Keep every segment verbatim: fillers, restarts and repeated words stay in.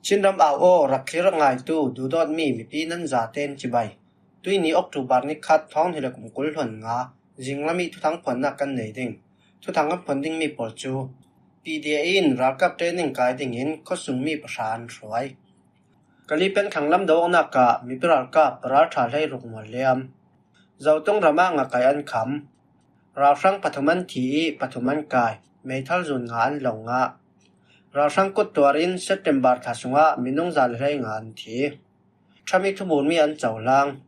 Chin ram au aw rak thlir ngaitu duhdawtmi mipi nan zaten cibai. Tuini October ni khat thawng hnih le kum kul hluan nga zinglam i thuthang phuannak kan nei ding. Thuthang kan phuan dingmi pawl cu P D A in ralkap training kai dingin khuasungmi pahra an hruai. Kali peng thlang lam do awknak ah mipi ralkap ralṭha hleiruk mual liam. Zotung ram ah ngakai an kham. Ralhrang pathum an thi i pathum an kai, meithal zun nga an lo ngah. Ralhrang kut tuar in September thla sungah minung za le hlei nga an thi. Trump i thubunmi an cohlang.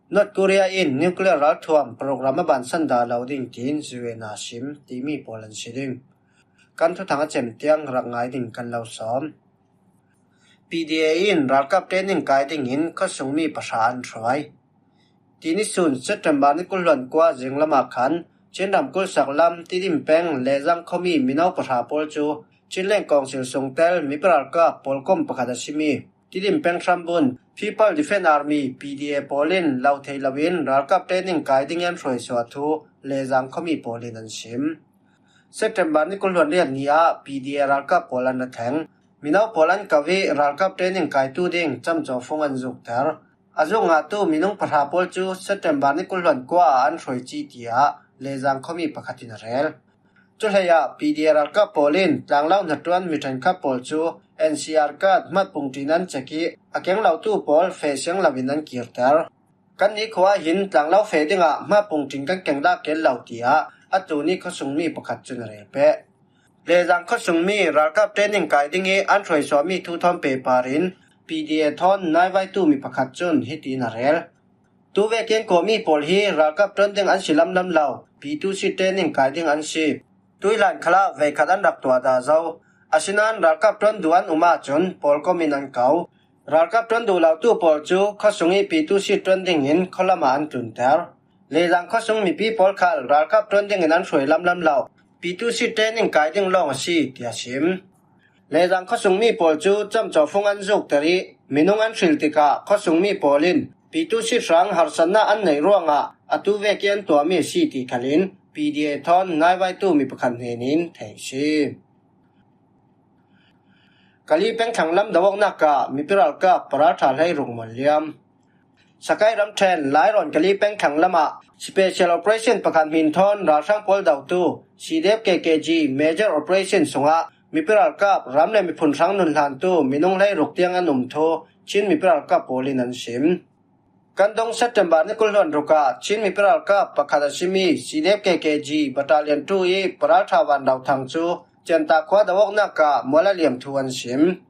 North Korea in nuclear ralthuam program a bansan dah lo ding tiin U N a sim timi pawl an si ding. Kan thuthang a cem tiang rak ngai ding kan lo sawm. P D A in ralkap training kai dingin khuasungmi pahra an hruai. Tini sun September ni kul hluan kua zinglam ah khan Chin ramkulh sak lam Tidim peng Lezang khuami mino pahra pawl cu Chinland Council sungtel mipi ralkap pawlkom pakhat a simi Tidim peng hrambun People Defence Army, P D A, pawl in lo thei loin ralkap training kai ding an hruai suah thu Lezang khuami pawl in an sim. September ni kul hluan riat ni ah P D A ralkap pawl an ra thleng. Mino pawl an ko i ralkap training kaitu ding camcaw fung an zukter. A zuk ngahtu minung pahra pawl cu September ni kul hluan kua ah an hruai ci, tiah Lezang khuami pakhat in a rel. Cu hleiah P D A ralkap pawl in tlanglau hnaṭuan mi ṭhenkhat pawl cu N C R card hmatpung ṭin an cek i a keng lotu pawl feh siang loin an kirter. Kannih khua ah hin tlanglau feh dingah hmatpung ṭin kan keng dah keel lo, tiah atu ni khuasungmi pakhat cun a rel peh. Lezang khuasungmi ralkap training kai ding i an hruai suahmi thu thawn pehpar in P D A thawn naivaitu mi pakhat cun hitin a rel. Tu vekin kawhmi pawl hi ralkap ṭuan ding an si lamlam lo, P two C training kai ding an si. Tuihlan khalah veikhat an rak tuah dah zo. Asinain ralkap ṭuan duh an um ahcun pawlkom in an ko. Ralkap ṭuan duh lotu pawl cu khuasung i P two C ṭuan dingin khualam ah an tlunter. Lezang khuasung mipi pawl khal ralkap ṭuan dingin an hruai lamlam lo. P two C training kai ding lawng a si, tiah sim. Lezang khuasungmi pawl cu camcaw fung an zukter i minung an hril tikah khuasungmi pawl in P two C hrang harsatnak an neih ruangah atu vek i an tuahmi a si ti khal in P D A thawn naivaitu mi pakhat hnen in theih a si. Kali peng thlang lam do awknak ah mipi ralkap paralṭha hleiruk mual liam. Sakai ramṭhen Lairawn Kali peng thlang lamah special operation pakhat hmin thawn ralhrang pawl dotu C D F K K G major operation sungah mipi ralkap ram le miphun hrang nun hlantu minung hleiruk tiang an um thu Chin mipi ralkap pawl in an sim. Kan dong September ni kul hluan ruk ah Chin mipi ralkap pakhat a simi C D F K K G Battalion two i paralṭha Van Rau Thang cu Cianta khua do awknak ah mual a liam thu an sim.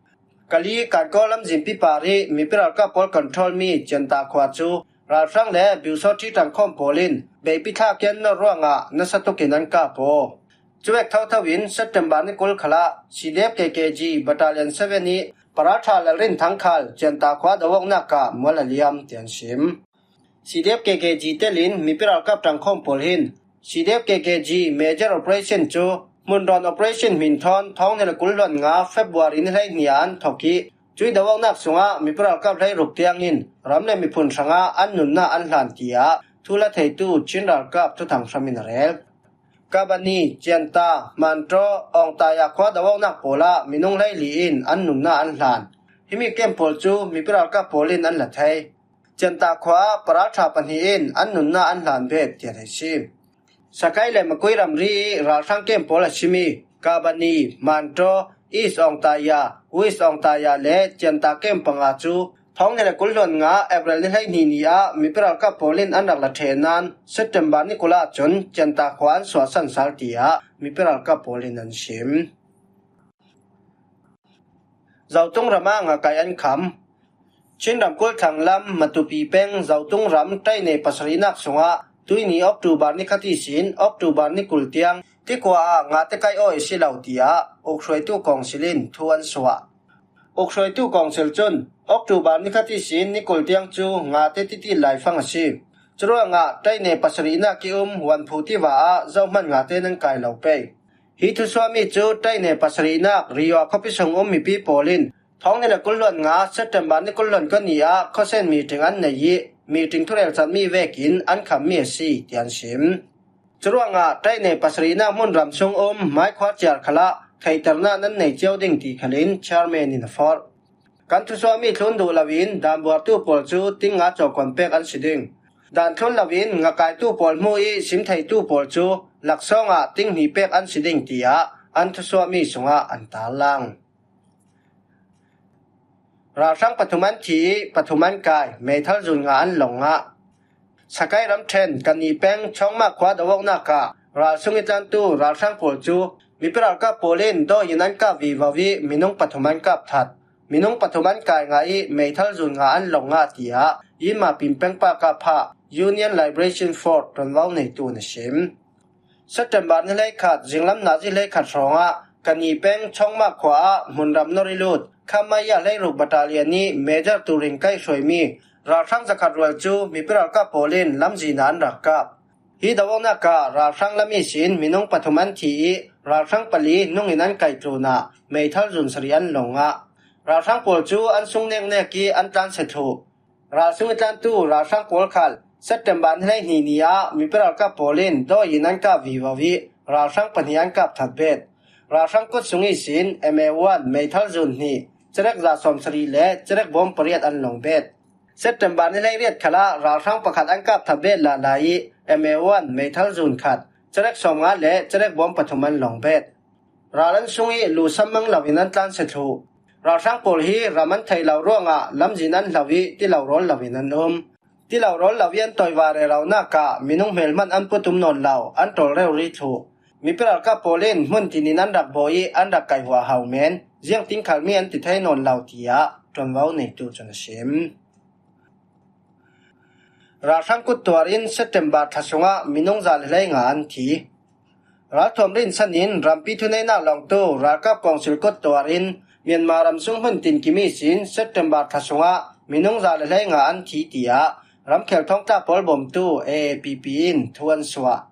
Kali Kankaw lamzinpi par i mipi ralkap pawl control mi Cianta khua cu ralhrang le Biusawṭhi ṭangkhawm pawl in beipi thlak i an nor ruangah nasa tukin an kap aw. Cuvek thotho in September ni kul khalah C D F K K G Battalion seven i paralṭha Lalrin Thang khal Cianta khua do awknak ah mual a liam tian sim. C D F K K G telin mipi ralkap ṭangkhawm pawl hin C D F K K G major operation cu hmunrawn operation hmin thawn thawng hnih le kul hluan nga February ni hleihnih ah an thawk i cui do awknak sungah mipi ralkap hleiruk tiangin ram le miphun hrangah an nunnak an hlan tiah thu la theitu Chin ralkap thuthang hram in a rel. Kabani, Cianta, Mantaw, Awngtaya khua do awknak pawl ah minung hleili in an nunnak an hlan. Himi kem pawl cu mipi ralkap pawl in an la thei. Cianta khua ah paralṭha pahnih in an nunnak an hlan bet tiah theih si. Sakai le Makui ramri i ralhrang kem pawl a simi Kabani, Mantaw, East Awngtaya, West Awngtaya le Cianta kem panga cu thawng hnih le kul hluan nga April ni hleihnih ni ah mipi ralkap pawl in an rak la ṭheh nain September ni kul ah cun Cianta khua an suahsan sal tiah mipi ralkap pawl in an sim. Zotung ram ah ngakai an kham. Chin ramkulh thlang lam Matupi peng Zotung ram ṭainei pasarihnak sungah tuini October ni khat ihsin October ni kul tiang tikua ah ngahte kai aw i si lo tiah ukhruaitu kawngsil in thu an suah. Ukhruaitu kawngsil cun October ni khat ihsin ni kul tiang cu ngahte titi laifang a si. Curuangah ṭainei pasarihnak i um Wanphu tiva ah zohman ngahte nan kai lo pei. Hi thusuahmi cu ṭainei pasarihnak Riyua khuapi sung um mipi pawl in thawng hnih le kul hluan nga September ni kul hluan kua ni ah khuasen meeting an nei i meeting thurel canmi vekin an khammi a si tiah an sim. Curuangah ṭainei pasarihnak hmunram sung um Maikhua ciar khalah theihternak nan nei cio ding ti khalin chairman in a forh. Kan thusuahmi thlun duh loin dan buartu pawl cu ting nga cawkawn pek an si ding. Dan thlun loin ngakaitu pawl hmuh ih sim theitu pawl cu laksawng ah ting hnih pek an si ding, tiah an thusuahmi sungah an tarlang. Ralhrang pathum an thi ih pathum an kai, meithal zun nga an lawng ngah. Sakai ramṭhen Kani peng Chawngma khua do-awknak ah ralsung ih tlantu ralhrang pawl cu mipi ralkap pawl in dawi in an kap vivo ih minung pathum an kap that. Minung pathum an kai ngah ih meithal zun nga an lawng ngah, tiah Yinma Pin peng park ah phah Union Liberation Front ṭuanvo neitu in a sim. September ni hleikhat zinglam nazi hleikhat hrawngah Kani peng Chawngma khua ah hmunram nawr ih lut Khamaya hleiruk battalion ih major turin kaihhruaimi ralhrang zakhat rual cu mipi ralkap pawl in lamzin ah an rak kap. Hi do-awknak ah ralhrang lam ihsin minung pathum an thi ih ralhrang pali nung in an kaih tlunah meithal zun sarih an lawng ngah. Ralhrang pawl cu an sung neknek ih an tlansia thluh. Ralsung ih tlantu ralhrang pawl khal September ni hleihnih ni ah mipi ralkap pawl in dawi in an kap vivo ih ralhrang pahnih an kap that bet. Ralhrang kut sung ihsin M A one meithal zun hnih, cerek za sawmsarih le cerek bawm pariat an lawng bet. September ni hleiriat khalah ralhrang pakhat an kap that bet lala ih M A one meithal zun khat, cerek sawmnga le cerek bawm pathum an lawng bet. Ral an sung ih luhsam mang loin an tlansia thluh. Ralhrang pawl hi ram an theih lo ruangah lamzin an hlo ih ti lo rawl loin an um. Ti lo rawl lo ih an tawiva reronak ah minung hmelhmanh an put um nawn lo, an ṭawl rori thluh. Mipi ralkap pawl in hmun tinin an rak bawh ih an rak kaihhuah hau men, ziangtin khalmi an ti thei nawn lo, tiah ṭuanvo neitu cun a sim. Ralhrang kut tuar in September thla sungah minung za le hleinga an thi. Ralthuam rinsan in rampi thuneihnak lawngtu ralkap kawngsil kut tuar in Myanmar ram sung hmun tinkim ihsin September thla sungah minung za le hleinga an thi, tiah ramkhel thawngtla pawl bawmtu A A P P in thu an suah.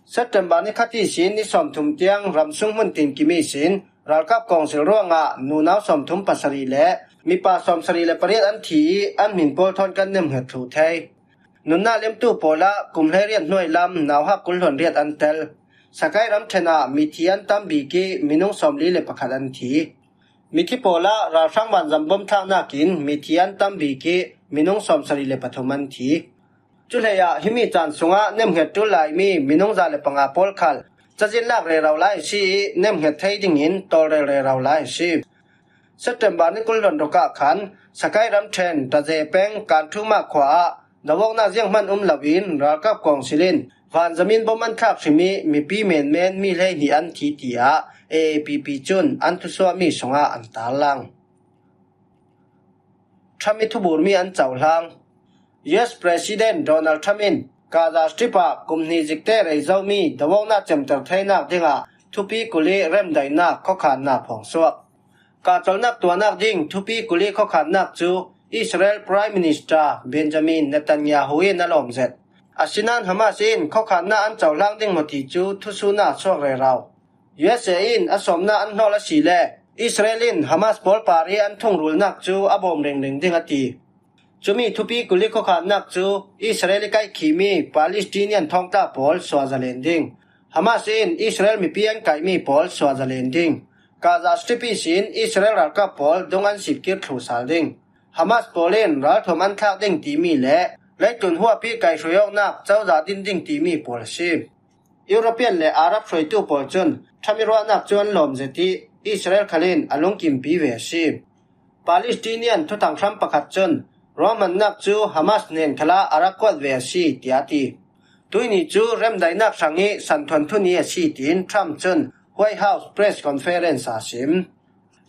September ni khat ihsin ni sawmthum tiang ram sung hmun tinkim ihsin ralkap kawngsil ruangah nunau sawmthum pasarih le mipa sawmsarih le pariat an thi ih an hmin pawl thawn kan nemhnget thluh thei. Nunnak lemtu pawl ah kum hleiriat hnuai lam nauhak kul hluan riat an tel. Sakai ramṭhen ah mithi an tam bik ih minung sawmli le pakhat an thi. Mithi pawl ah ralhrang vanzam bom thlaknak in mithi an tam bik ih minung sawmsarih le pathum an thi. Cuhlei ah himi caan sungah nemhnget ṭul laimi minung za le panga pawl khal cazin lak rero lai a si ih nemhnget thei dingin tawlrel rero lai a si. September ni kul hluan ruk ah khan Sakai ramṭhen Taze peng Kanthuma khua ah do-awknak zianghman um loin ralkap kawngsil in vanzam in bom an thlak hrim ih mipi menmen mi hleihnih an thi, tiah A A P P cun an thusuahmi sungah an tarlang. Trump ih thuburmi an cohlang. U S President Donald Trump in Gaza Strip ah kum hnih zikte rei zomi do-awknak cemter theinak dingah thupi kulh ih remdaihnak khuakhannak phawngsuak. Kahcolhnak tuahnak ding thupi kulh ih khuakhannak cu Israel Prime Minister Benjamin Netanyahu in a lawmzet. Asinain Hamas in khuakhannak an cohlang ding maw ti cu thusuhnak a suak rero. U S A in a sawmnak an hnawl asile Israel in Hamas pawl par ih an thungrulnak cu a bawm ringring ding a ti. Cumi thupi kulh ih khuakhannak cu Israel ih kaihkhihmi Palestinian thawngtla pawl suahzalen ding, Hamas in Israel mipi an kaihmi pawl suahzalen ding, Gaza Strip ihsin Israel ralkap pawl dung an sipkir thluh sal ding, Hamas pawl in ralthuam an thlak ding timi le leitlun huahpi kaihruai awknak cozah din ding timi pawl a si. European le Arab hruaitu pawl cun Trump ih ruahnak cu an lawm zet ih Israel khal in a lungkimpi ve a si. Palestinian thuthang hram pakhat cun ruahmannak cu Hamas hnen khalah a rak kuat ve a si, tiah a ti. Tuihni cu remdaihnak hrangih santhuan thuni a si, tiin Trump cun White House press conference ah a sim.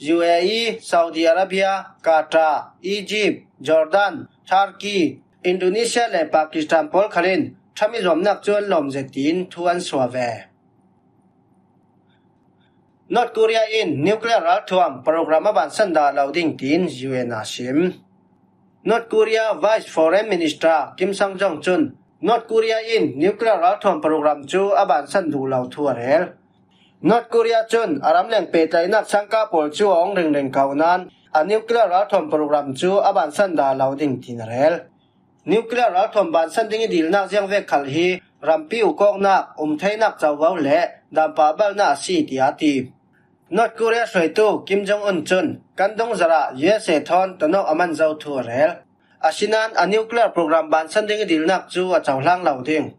U A E, Saudi Arabia, Qatar, Egypt, Jordan, Turkey, Indonesia le Pakistan pawl khal in Trump ih zuamnak cu an lawm zet tiin thu an suah ve. North Korea in nuclear ralthuam program a bansan dah lo ding tiin U N a sim. North Korea Vice Foreign Minister Kim Sang Jong cun North Korea in nuclear ralthuam program cu a bansan duh lo thu a rel. North Korea cun a ramleng pehtlaihnak sangka pawl cu a ong ringring ko nain a nuclear ralthuam program cu a bansan dah lo ding tiin a rel. Nuclear ralthuam bansan ding ih dilnak ziangvek khal hi rampi ukawknak, umtheinak covo le dampah balnak a si, tiah a ti. North Korea hruaitu Kim Jong Un cun kan dungzarh ah U S A thawn tonawk a man zo thu a rel. Asinain a nuclear program bansan ding i dilnak cu a cohlang lo ding.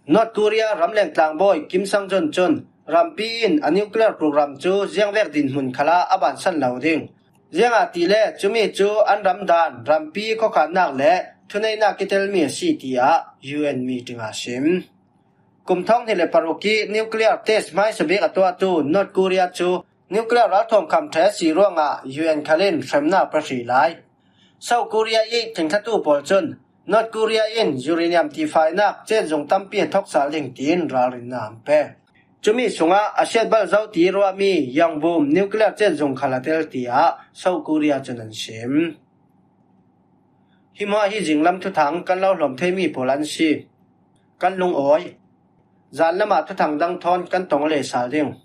North Korea ramleng tlangbawi Kim Sang Jong cun rampi in a nuclear program cu ziangvek dinhmun khalah a bansan lo ding. Ziangahtile cumi cu an ram dan rampi khuakhannak le thuneihnak kitelmi a si, tiah U N meeting ah a sim. Kum thawng hnih le paruk i nuclear test hmaisa bik a tuahtu North Korea cu nuclear ralthuam kham ṭha a si ruangah U N khal in hremnak pahri lai. South Korea i thingthlatu pawl cun North Korea in uranium tifainak cetzung tampi a thawk sal ding tiin ralrinnak an pek. Cumi sungah a siatbal zo ti ruahmi Yongbum nuclear cetzung khal a tel, tiah South Korea cun an sim. Hi hmuah hi zinglam thuthang kan lo hlawm theimi pawl an si. Kan lungawi. Zan lamah thuthang dang thawn kan tong le sal ding.